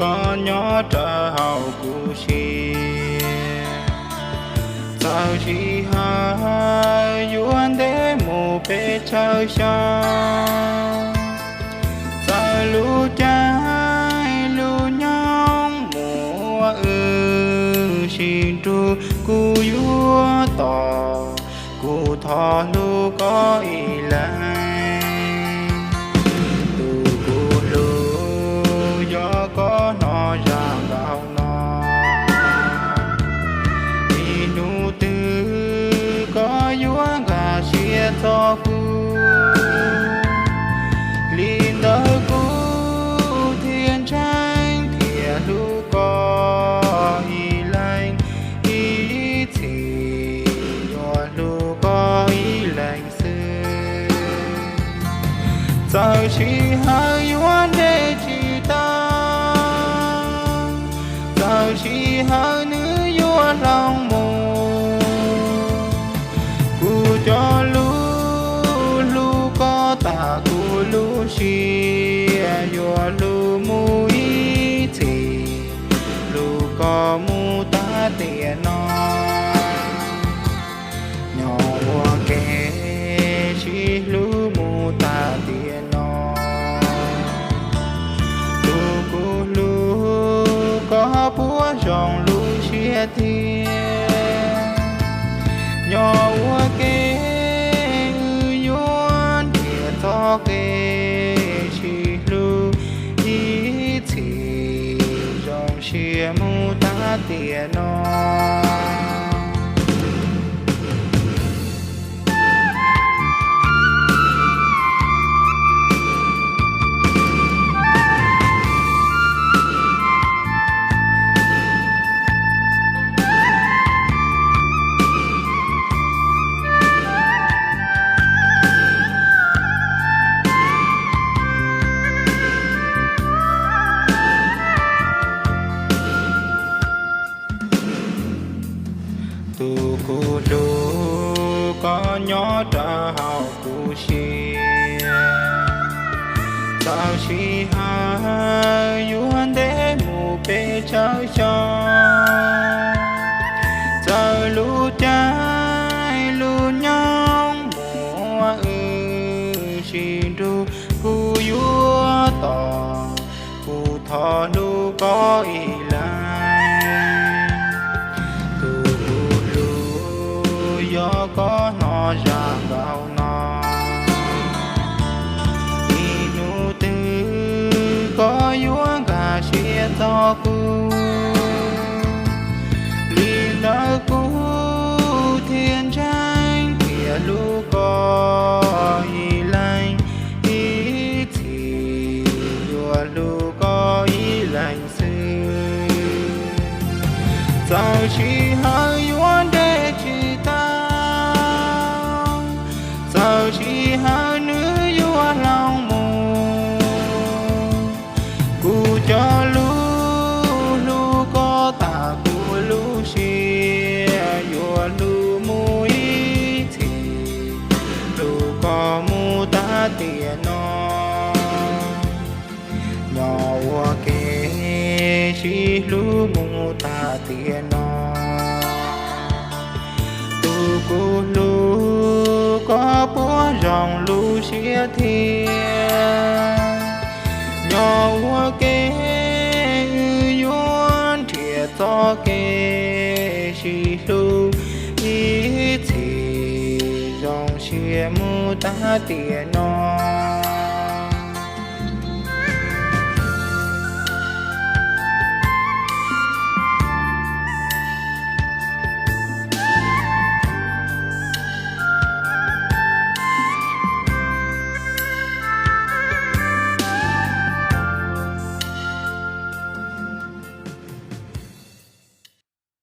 koj nyob rau hauv kuv siab. Txawm sij hawm yuav ntev mus pes tsawg xyoo, txawm lub caij lub nyoog mus ua wb sib nrug, kuv yuav tos, kuv thov hlub koj ib leeg. Tus kuv hlub, yog koj hnov zaj nkauj no, ib hnub twg koj yuav nkag siab txog kuv. Li ntawd kuv thiaj ntseeg thiaj hlub koj ib leeg, ib txhis yuav hlub koj ib leeg xwb. Txawm sij hawm yuav nres tsis tau, txawm sij hawm nws yuav hloov mus, kuv cov lus hlub koj tas kuv lub siab yuav hlub mus ib txhis, hlub koj mus tas tiam no. Nyob ua ke sib hlub mus tas tiam no. Tus kuv hlub, koj puas zoo lub siab thiab? Nyob ua ke wb yuav nrhiav txoj kev sib hlub ib txhis zoo siab mus tas tiam no. Tus kuv hlub, koj nyob rau hauv kuv siab. Txawm sij hawm yuav ntev mus pes tsawg xyoo, txawm lub caij lub nyoog mus muab wb sib nrug, kuv yuav tos, kuv thov hlub koj ib leeg. Tus kuv hlub, yog koj hnov zaj nkauj no, ib hnub twg koj yuav nkag siab txog kuv. Li ntawd kuv thiaj ntseeg thiaj hlub koj ib leeg, ib txhis yuav hlub koj ib leeg xwb. Txawm sij hawm yuav nres tsis tau, txawm sij hawm nws yuav hloov mus, kuv cov lus hlub koj tas kuv lub siab yuav hlub mus ib txhis, hlub koj mus tas tiam no. Nyob ua ke sib hlub mus tas tiam no. Tus kuv hlub, koj puas zoo lub siab thiab? Nyob ua ke wb yuav nrhiav txoj kev sib hlub ib txhis zoo siab mus tas tiam no.